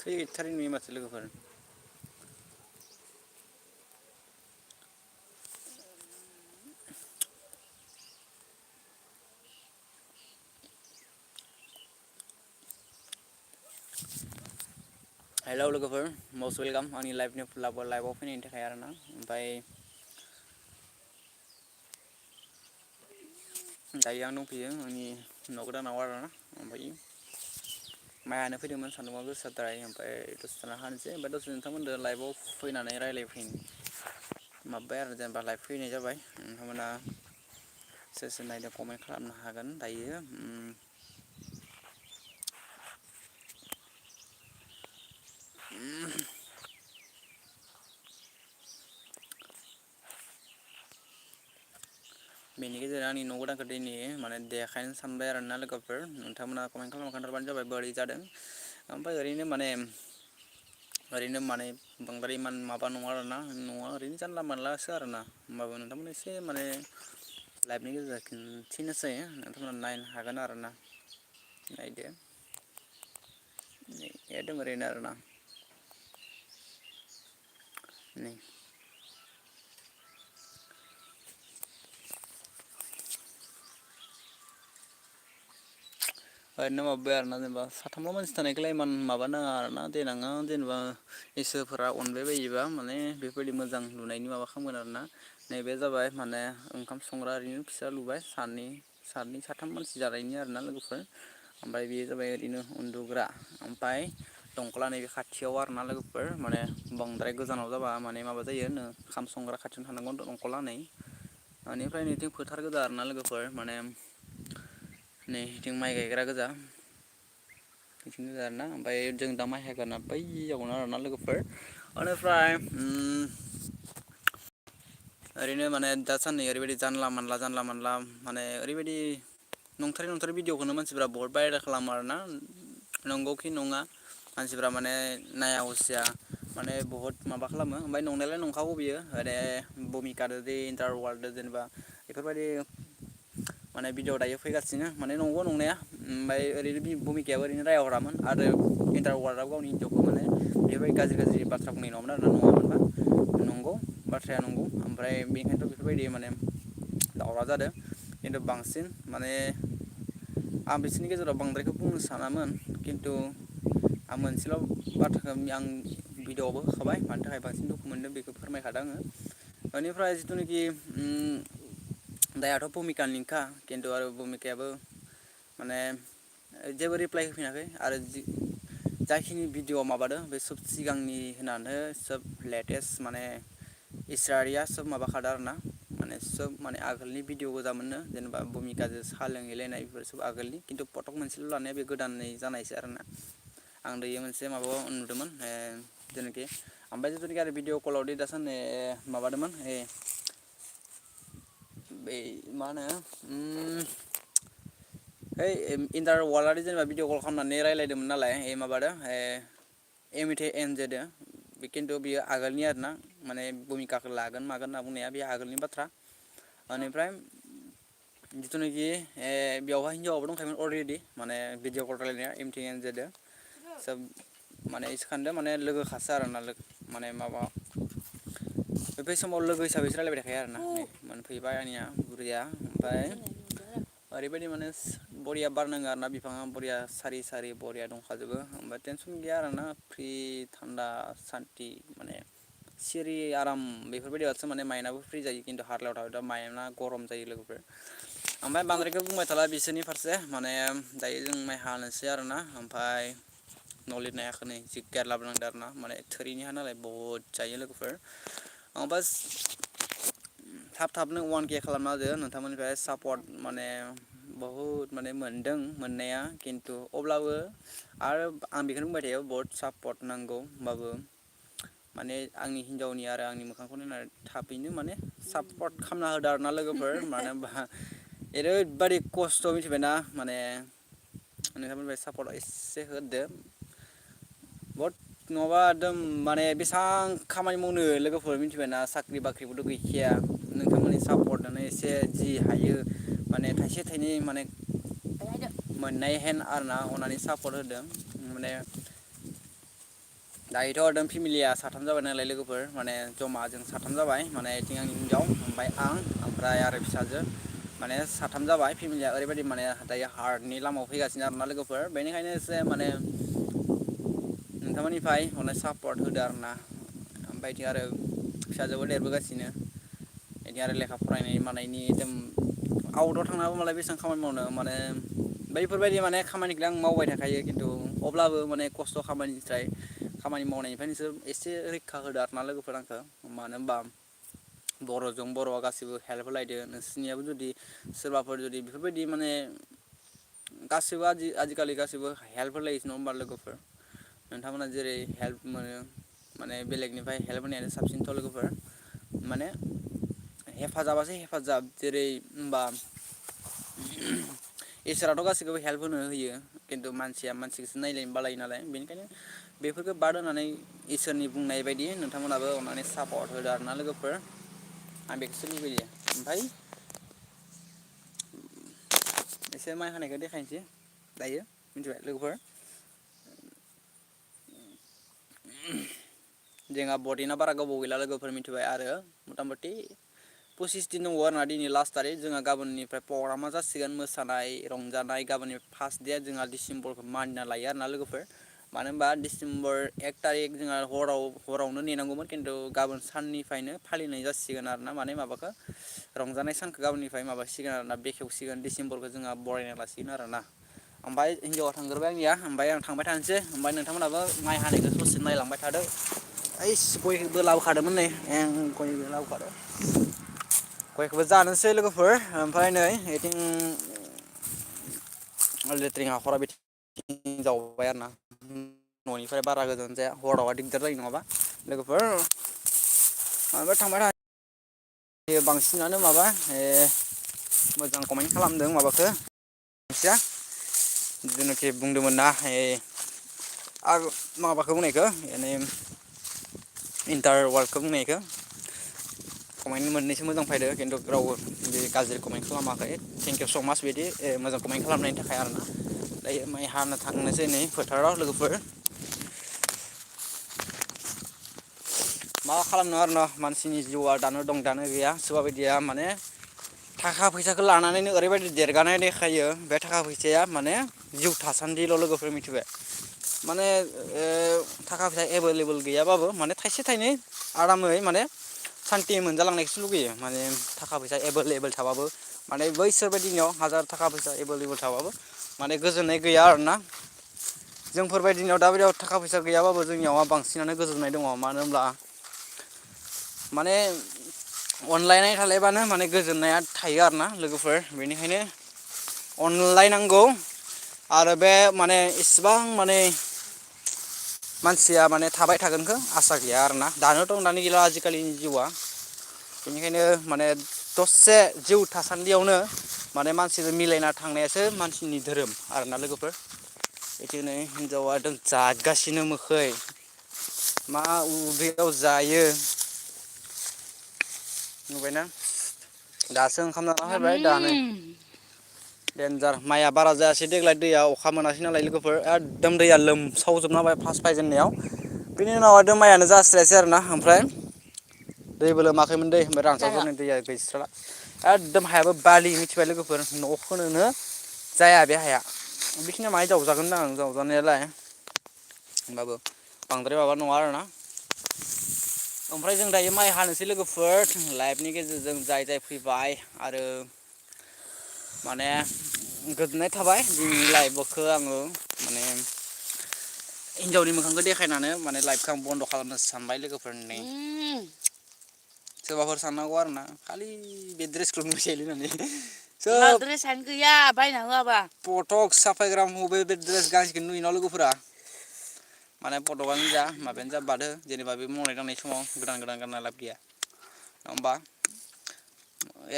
फैथारै नुयो माथो लोगोफोर। हेलौ लोगोफोर मस्ट वेलकाम आंनि लाइभआव फैनायनि थाखाय आरोना ओमफ्राय दायो आं दंफैयो आंनि न' गोदानाव आरोना ओमफ्राय माइ हानो फैदोंमोन सान्दुंआ गोसाद्राय ओमफ्राय दसे थाना हानोसै ओमफ्राय दसे नोंथांमोनजों लाइभआव फैनानै रायज्लायफैनो माबाबाय आरो जेनेबा लाइभ फैनाय जाबाय नोंथांमोना सोर सोर नायदों कमेन्ट खालामनो हागोन दायो। बेनि गेजेराव आंनि न' गोदानखौ दिनै माने देखायनो सानबाय आरोना लोगोफोर नोंथांमोना कमेन्ट खालामना खोन्थाबानो जाबाय बोरै जादों ओमफ्राय ओरैनो माने बांद्राय इमान माबा नङा आरोना न'आ ओरैनो जानला मानलासो आरोना होमबाबो नोंथांमोन एसे माने लाइभनि गेजेरजों खिन्थिनोसै नोंथांमोना नायनो हागोन आरोना नायदो एकदम ओरैनो आरोना नै ओरैनो माबाबाय आरोना जेनेबा साथामल' मानसि थानायखौलाय इमान माबा नाङा आरोना देनाङा जेनेबा इसोरफोरा अनबाय बायोबा माने बेफोरबायदि मोजां लुनायनि माबा खालामगोन आरोना नैबे जाबाय माने ओंखाम संग्रा ओरैनो फिसा लुबाय सानै साथाम मानसि जानायनि आरोना लोगोफोर ओमफ्राय बेयो जाबाय ओरैनो उन्दुग्रा ओमफ्राय दंखला नैबे खाथियाव आरोना लोगोफोर माने बांद्राय गोजानाव जाबा माने माबा जायो ओंखाम संग्रा खाथियावनो थानांगौ दंखला नै बेनिफ्राय नैथिं फोथार गोजा आरोना लोगोफोर माने नै बिथिं माइ गायग्रा गोजा बिथिं गोजा आरोना ओमफ्राय जों दा माइ हागोना बैयावनो आरोना लोगोफोर बेनिफ्राय ओरैनो माने दासान्दि ओरैबायदि जानला मानला माने ओरैबायदि नंथारै भिडिअखौनो मानसिफ्रा बहुत भाइरेल खालामो आरोना नंगौखि नङा मानसिफ्रा माने नाया हसिया माने बहुत माबा खालामो ओमफ्राय नंनायालाय नंखागौ बियो ओरै भुमिकादो इन्टार वार्ल्डजों जेनेबा बेफोरबायदि माने भिडिअ दायो फैगासिनो माने नंगौ नंनाया ओमफ्राय ओरैनो भुमिकायाबो ओरैनो राय हरामोन आरो इन्टार वार्ल्डआव गावनि हिन्जावखौ माने बेफोरबायदि गाज्रि बाथ्रा बुंनाय नङामोन आरोना नङामोनबा नंगौ बाथ्राया नंगौ ओमफ्राय बेनिखायनोथ' बेफोरबायदि माने दावराव जादों खिन्थु बांसिन माने आं बिसोरनि गेजेराव बांद्रायखौ बुंनो सानामोन खिन्थु आं मोनसेल' बाथ्राखौ आं भिडिअ'आवबो होखाबाय मानि थाखाय बांसिन दुखु मोनदों बेखौ फोरमायखादों आङो बेनिफ्राय जिथुनाखि दायाथ' भुमिकानिनोखा खिन्थु आरो भुमिकायाबो माने जेबो रिप्लाय होफिनाखै आरो जाखिनि भिडिअ माबादों बे सब सिगांनि होनानो सोब लेटेस्ट माने इसरारिया सोब माबाखादों आरोना माने सोब माने आगोलनि भिडिअ गोजामोननो जेनेबा भुमिकाजों साहा लोंहैलायनाय बेफोर सब आगोलनि खिन्थु फटक मोनसेल' लानाया बे गोदानै जानायसो आरोना आं दायो मोनसे माबायाव नुदोंमोन जेनाखि ओमफ्राय जिथुनिखि आरो भिडिअ कलावदि दासान्दि माबादोंमोन बै मा होनो है इन्टार वार्ल्डआदि जेनेबा भिडिअ कल खालामनानै रायज्लायदोंमोन नालाय माबादों एमिथे एनजेदो खिन्थु बियो आगोलनि आरोना माने भुमिकाखौ लागोन मागोन होनना बुंनाया बे आगोलनि बाथ्रा बेनिफ्राय जिथुनाखि बेवहाय हिनजावाबो दंखायोमोन अलरेडि माने भिडिअ कल रायलायनाया एमथे एनजेदो सोब माने इसोखान्दो माने लोगोखासो आरोना माने माबा बे समाव लोगो हिसाबैसो रायलायबाय थाखायो आरोना मोनफैबाय आंनिया बुरैया ओमफ्राय ओरैबायदि माने बरिया बारनाङो आरोना बिफाङा बरिया सारि सारि बरिया दंखाजोबो ओमफ्राय टेनसन गैया आरोना फ्रि थान्दा सान्थि माने सिरि आराम बेफोरबायदियावसो माने माइन्दआबो फ्रि जायो खिन्थु हारलायाव थाबाय दा माइन्दआ गरम जायो लोगोफोर ओमफ्राय बांद्रायखौ बुंबाय थाला बिसोरनि फारसे माने दायो जों माइ हानोसै आरोना ओमफ्राय न' लिरनो हायाखै नै जि गारलाब नांदों आरोना माने थोरिनि हा नालाय बहुद जायो लोगोफोर बास थाबनो 1K खालामना होदो नोंथांमोननिफ्राय सापर्ट माने बहुद माने मोनदों मोननाया खिन्थु अब्लाबो आरो आं बेखौनो बुंबाय थायो बहुद सापर्ट नांगौ होमबाबो माने आंनि हिन्जावनि आरो आंनि मोखांखौ नायनानै थाबैनो माने सापर्ट खालामना होदो आरोना लोगोफोर मानो होनबा ओरैबादि खस्थ' मिथिबायना माने नोंथांमोननिफ्राय सापर्ट एसे होदो बहुद नङाबा एकदम माने बेसेबां खामानि मावनो लोगोफोर मिथिबायना साख्रि बाख्रिबोथ' गैखाया नोंथांमोननि सापर्टआनो एसे जि हायो माने थाइसे थाइनै माने मोननाय हेन आरोना अननानै सापर्ट होदों माने दायोथ' हरदों फेमिलिया साथाम जाबाय नालाय लोगोफोर माने जमा जों साथाम जाबाय माने इथिं आंनि हिनजाव ओमफ्राय आं ओमफ्राय आरो फिसाजो माने साथाम जाबाय फेमिलिया ओरैबायदि माने दायो हार्टनि लामायाव फैगासिनो आरोना लोगोफोर बेनिखायनो एसे माने नोंथांमोननिफ्राय अनेक सापर्ट होदो आरोना ओमफ्राय इथिं आरो फिसाजोबो देरबोगासिनो इथिं आरो लेखा फरायनाय मानायनि एकदम आउटआव थांनाबो मालाय बेसेबां खामानि मावनो माने बैफोरबायदि माने खामानिखौलाय आं मावबाय थाखायो खिन्थु अब्लाबो माने खस्थ' खामानिनिफ्राय खामानि मावनायनिफ्रायनोसो एसे रैखा होदो आरोना लोगोफोर आंखौ मानो होनबा बर'जों बर'आ गासिबो हेल्प होलायदो नोंसोरनियाबो जुदि सोरबाफोर जुदि बेफोरबायदि माने गासिबो आजिखालि गासिबो हेल्प होलायोसो नङा होमबा लोगोफोर नोंथांमोना जेरै हेल्प मोनो माने बेलेगनिफ्राय हेल्प होनायानो साबसिनथ' लोगोफोर माने हेफाजाबासो हेफाजाब जेरै होनबा इसोराथ' गासैखौबो हेल्प होनो होयो खिन्थु मानसिया मानसिखौसो नायलायनो बालायो नालाय बेनिखायनो बेफोरखौ बाद होनानै इसोरनि बुंनाय बायदि नोंथांमोनाबो अननानै सापर्ट होदो आरोना लोगोफोर आं बेखौसो लुबैयो ओमफ्राय एसे माइ हानायखौ देखायनोसै दायो मिथिबाय लोगोफोर जोंहा बरदिना बारा गोबाव गैला लोगोफोर मिथिबाय आरो मथा मथि 25 दिन दङ आरोना दिनै लास्ट थारिख जोंहा गाबोननिफ्राय प्रग्रामा जासिगोन मोसानाय रंजानाय गाबोननि फार्स्ट दे जोंहा डिसेम्बरखौ मानिना लायो आरोना लोगोफोर मानो होनबा डिसेम्बर 1 थारिख जोंहा हरावनो नेनांगौमोन खिन्थु गाबोन साननिफ्रायनो फालिनाय जासिगोन आरोना माने माबाखौ रंजानाय सानखौ गाबोननिफ्राय माबासिगोन आरोना बेखेवसिगोन डिसेम्बरखौ जोंहा बरायना लासिगोन आरोना ओमफ्राय हिन्जावा थांग्रोबाय आंनिया ओमफ्राय आं थांबाय थानोसै ओमफ्राय नोंथांमोनहाबो माइ हानायखौ ससे नायलांबाय थादो ओइस गयबो लाबोखादोंमोन नै गयबो लाबोखादों गयखौबो जानोसै लोगोफोर ओमफ्राय नै बिथिं लेट्रिन हाखरा बिथिं जावबाय आरोना न'निफ्राय बारा गोजान जाया हरावबा दिगदार जायो नङाबा लोगोफोर माबा थांबाय बांसिनानो माबा मोजां कमेन्ट खालामदों माबाखौ मिथिया जेनाखि बुंदोंमोन ना आरो माबाखौ बुंनायखौ यानि इन्टार वार्ल्डखौ बुंनायखौ कमेन्ट मोननैसो मोजां फैदो खिन्थु रावबो बे गाज्रि कमेन्ट खालामाखै थेंकिउ स' माच बिदि मोजां कमेन्ट खालामनायनि थाखाय आरोना दायो माइ हानो थांनोसै नै फोथाराव लोगोफोर मा खालामनो आरोना मानसिनि जिउआ दानो दं दानो गैया सोरबा बायदिया माने थाखा फैसाखौ लानानैनो ओरैबायदि देरगानाय देखायो बे थाखा फैसाया माने जिउ थासान्दिल' लोगोफोर मिथिबाय माने थाखा फैसा एभेलेबोल गैयाबाबो माने थाइसे थाइनै आरामै माने सान्थि मोनजालांनायखौसो लुगैयो माने थाखा फैसा एभेलेबोल थाबाबो माने बैसोर बायदिनियाव हाजार थाखा फैसा एभेलेबोल थाबाबो माने गोजोननाय गैया आरोना जोंफोरबायदिनियाव दाबायदियाव थाखा फैसा गैयाबाबो जोंनियावहा बांसिनानो गोजोननाय दङ मानो होनब्ला माने अनलायनाय थालायबानो माने गोजोननाया थायो आरोना लोगोफोर बेनिखायनो अनलायनांगौ आरो बे माने इसेबां माने मानसिया माने थाबाय थागोनखौ आसा गैया आरोना दानो दं दानो गैला आजिखालिनि जिउआ बेनिखायनो माने दसे जिउ थासान्दियावनो माने मानसिजों मिलायना थांनायासो मानसिनि धोरोम आरोना लोगोफोर बिदिनो हिनजावा एकदम जागासिनो मोखै मा उदैयाव जायो नुबायना दासो ओंखाम जाना फैबाय दानो देनजार माइआ बारा जायासै देग्लाय दैया अखा मोनासै नालाय लोगोफोर एकदम दैया लोमसावजोबना होबाय फार्स्ट फायजेननायाव बिनि उनाव एकदम माइयानो जास्रायासै आरोना ओमफ्राय दैबो लोमाखैमोन दै ओमफ्राय रानसावजोबनाय दैया गैस्राला एकदम हायाबो बालि मिथिबाय लोगोफोर न' खोनोनो जाया बे हाया बेखिनिया माहाय जावजागोन दां जावजानायालाय होमबाबो बांद्राय माबा नङा आरोना ओमफ्राय जों दायो माइ हानोसै लोगोफोर लाइभनि गेजेरजों जाय जाय फैबाय आरो माने गोजोननाय थाबाय दिनैनि लाइभखौ आङो माने हिनजावनि मोखांखौ देखायनानै माने लाइभखौ आं बन्द' खालामनो सानबाय लोगोफोरनि सोरबाफोर साननांगौ आरोना खालि बे ड्रेसखौल' नुसैलै होननानै सोब ड्रेसानो गैया बायना होआबा फटक साफायग्रा बे ड्रेस गांसेखौनो नुयोना लोगोफोरा माने फटकआनो जा माबायानो जा बादहो जेनेबा बे मावनाय दांनाय समाव गोदान गोदान गानना लाब गैया नङा होमबा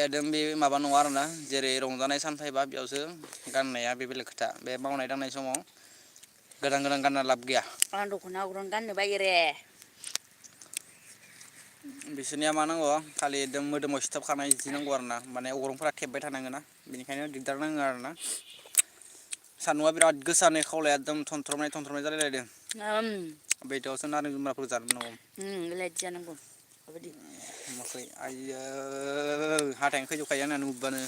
एकदम बे माबा नङा आरोना जेरै रंजानाय सान फैबा बेयावसो गाननाया बे बेलेग खोथा बे मावनाय दांनाय समाव गोदान गोदान गानना लाब गैया आं दख'ना अग्रं गाननो बायो रे बिसोरनिया मा नांगौ खालि एकदम मोदोमाव सिथाबखानाय जि नांगौ आरो ना माने अग्रंफोरा थेबबाय थानांगोना बेनिखायनो दिगदार नाङो आरोना सान्दुंआ बिराद गोसा नै खावलाया एकदम थनथ्रबनाय जालायलायदों बेदआवसो नारें जुम्ब्राफोर जानो नांगौ बेलायदि जानांगौ माबायदि माखै आइयो हाथायनो खैजोबखायो आंना नुबानो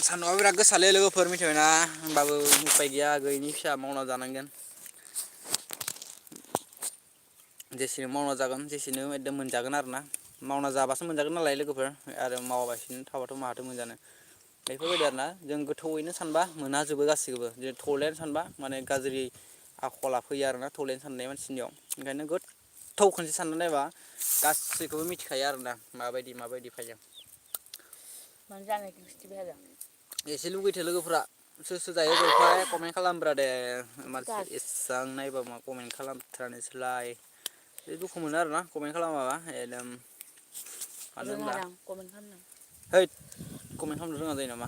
सान्दुंआबो बिराद गोसालै लोगोफोर मिथिबायना होमबाबो उफाय गैया गैयिनि फिसा मावना जानांगोन जेसेनो मावना जागोन जेसेनो एकदम मोनजागोन आरो ना मावना जाबासो मोनजागोन नालाय लोगोफोर आरो मावाबासिनो थाबाथ' माहाथो मोनजानो बेफोरबायदि आरो ना जों गोथौयैनो सानबा मोनहाजोबो गासैखौबो जे थौलेनो सानबा माने गाज्रि आखला फैयो आरोना थौलेनो साननाय मानसिनियाव ओंखायनो गोथौ खनसे सानना नायबा गासैखौबो मिथिखायो आरोना माबायदि फैयो मानो जानाय खिथि आरो एसे लुगैथो लोगोफ्रा सोर सोर जायो जलफाय कमेन्ट खालामब्रा दे मानसि गास एसां नायबा मा कमेन्ट खालामथ्रानोसैलाय बे दुखु मोनो आरोना कमेन्ट खालामाबा एकदम मानो होनब्ला रोङादां कमेन्ट खालामनो हैद कमेन्ट खालामनो रोङा जायो नामा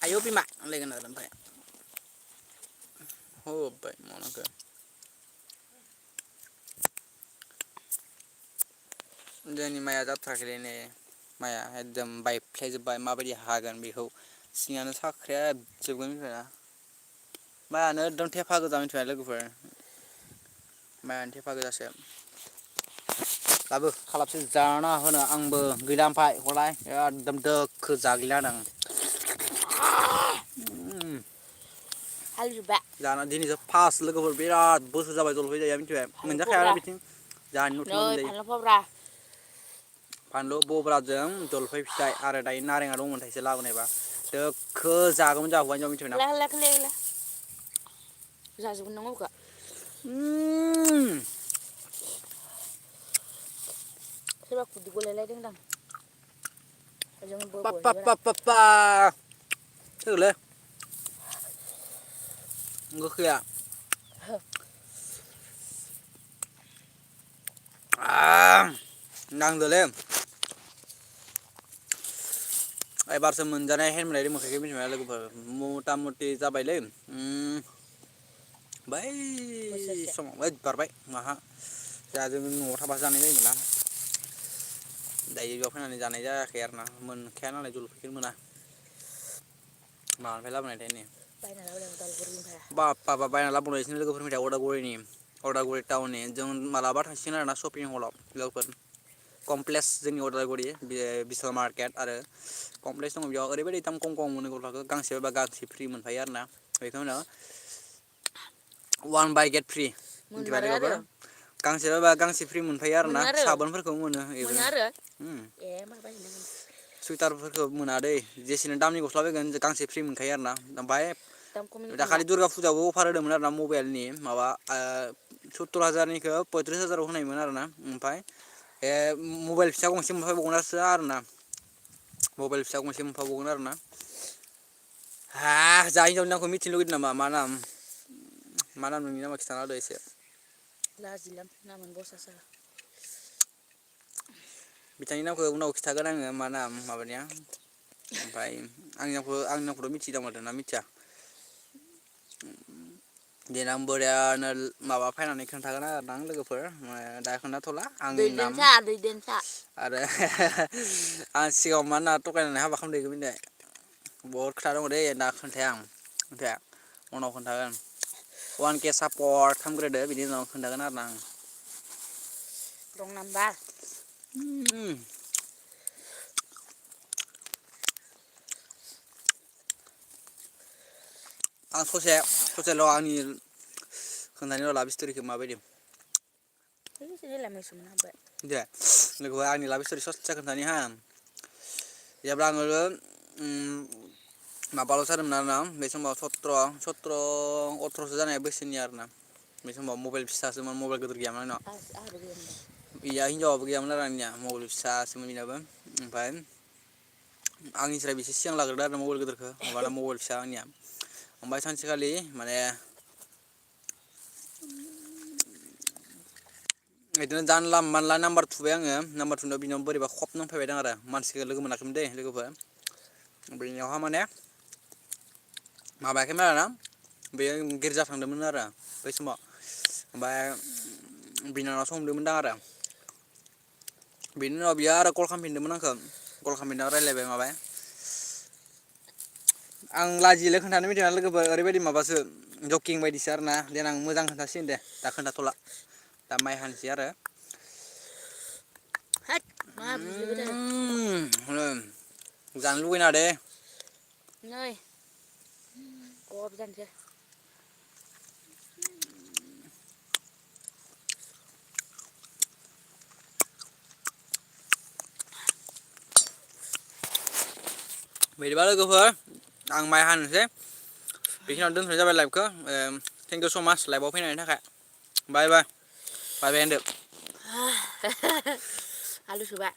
आयौ बिमा होनलायगोन आरो ओमफ्राय होबाय मानाखो जोंनि माइया जाथ्राखैलै नै माइया एकदम बायफ्लेजोबबाय माबायदि हागोन बेखौ सिङानो साख्रेबजोबगोन मिथिबायना माइयानो एकदम थेफा गोजा मिथिबाय लोगोफोर माइयानो थेफा गोजासो दाबो खालाबसे जाना होनो आंबो गैला ओमफाय हरलाय एकदम दोखो जाग्लिना होदों हालुजोब्बाय जाना दिनैसो फार्स्ट लोगोफोर बिराद बोसोर जाबाय जलफाय जायैया मिथिबाय फानलु मोनजाखाया फब्रा बिथिं जाहानि नै न'थिंल' मोनजायो फानलु फब्रा फानलु बब्राजों जलफै फिथाइ आरो दायो नारेंआ दंमोन थाइसे लाबोनायबा दोखो जागौमोन जोंहा हौवानि हिनजाव मिथिबायना जाजोबगोन नों अबेखा सोरबा खुदै गलायलायदोंदां पापा सोरलै गोखैया नांदोलै एबारसो मोनजानाय हेननाय मोनखायखो मिथिबाय लोगोफोर मथा मथि जाबायलै बै बोसोरसे समाव ओइद बारबाय माहा जोंहा जों न'आव थाबासो जानाय जायोमोन ना दायो बेयाव फैनानै जानाय जायाखै आरोना मोनखाया नालाय जलफिखौनो मोना मानिफ्राय लाबोनायथाय नै बायना लाबोदों उदालगुरिनिफ्राय बाबा बायना लाबोनायसनो लोगोफोर फैबाय अदालगुरि टाउननि जों मालाबा थांसिगोन आरोना शपिं हलाव लोगोफोर कमप्लेक्स जोंनि अदालगुरि बिशाल मार्केट आरो कमप्लेक्स दङ बेयाव ओरैबायदि दाम खम मोनो गस्लाखौ गांसे बायबा गांसे फ्रि मोनफायो आरोना बेखौ होनो वान बाय गेट फ्रि मिथिबाय मोनमारो आरो लोगोफोर गांसे बायबा गांसे फ्रि मोनफायो आरोना मोनो आरो साबोनफोरखौ मोनो मोनो बेबो आरो ए होमबा बायहैनांगोन सुइटारफोरखौ मोना दै जेसेनो दामनि गस्ला बायगोन गांसे फ्रि मोनखायो आरोना ओमफ्राय दाम खमनि मोना दाखालि दुर्गा फुजायावबो अफार होदोंमोन आरोना मबाइलनि माबा 70,000निखौ 35,000आव होनायमोन आरोना ओमफ्राय मबाइल फिसा गंसे मोनफायबावगोनसो आरोना मबाइल फिसा गंसे मोनफाबावगोन आरोना जा हिनजावनि नामखौ मिथिनो लुगैदों नामा मा नाम नोंनि नामा खिथाना होदो एसे लाजिलां नामानो बरसासो बिथांनि नामखौ उनाव खिन्थागोन आङो मा नाम माबानिया ओमफ्राय आंनि नामखौथ' मिथियोदां माथो ना मिथिया देनां बोरायानो माबा फैनानै खोन्थागोन आरो ना लोगोफोर दा खोन्थाथ'ला आंनि नाम दैदेनसा आरो आं सिगाङाव मा होनना थगायनानै हाबा खालामदों बेखौ मिथिबाय बहुद खोथा दङ दे दा खोन्थाया उनाव खोन्थागोन 1K सापर्ट खालामग्रोदो बिनि उनाव खोन्थागोन आरोना आं रं नाम्बार आं ससेल' आंनि खोन्थानि र' लाभ स्ट'रिखौ माबायदि दे लोगोफोर आंनि लाभ स्ट'रि ससे खोन्थानि हा जेब्ला आङो माबाल'सो जादोंमोन आरोना बे समाव 17-18 जानाय बैसोनि आरोना बे समाव मबाइल फिसासोमोन मबाइल गिदिर गैयामोन आंनाव आंहाबो गैयामोन दा हिनजावाबो गैयामोन आरो आंनिया मबाइल फिसासोमोन बेनाबो ओमफ्राय आंनिफ्राय बेसे सिगां लाग्रोदो आरो मबाइल गिदिरखौ माबाना मबाइल फिसा आंनिया ओमफ्राय सानसेखालि माने बिदिनो जानला मानला नाम्बार थुबाय आङो नाम्बार थुनायाव बिनाव बोरैबा खब नांफैबायदों आरो मानसिखौ लोगो मोनाखैमोन दे लोगोफोर बेनियावहा माने माबायाखैमोन आरोना बेयो गिर्जा थांदोंमोन आरो बै समाव ओमफ्राय बिनानावसो हमदोंमोनदां आरो बिनि उनाव बियो आरो कल खालामफिनदोंमोन आंखौ कल खालामफिननायाव रायज्लायबाय माबाय आं लाजियोलै खोन्थानो मिथिया लोगोफोर ओरैबायदि माबासो जकिं बायदिसो आरोना देनां मोजां खोन्थासिगोन दे दा खोन्थाथ'ला दा माइ हानोसै आरो होद मा बुजोबो थाय जानो लुगैना दे नै गब जानोसै बिदिबा लोगोफोर आं माइ हानोसै बेखिनियावनो दोनथ'नाय जाबाय लाइभखौ थेंक इउ स' माच लाइभआव फैनायनि थाखाय बाय बाय बाय बाय होनदो आलु सोबाय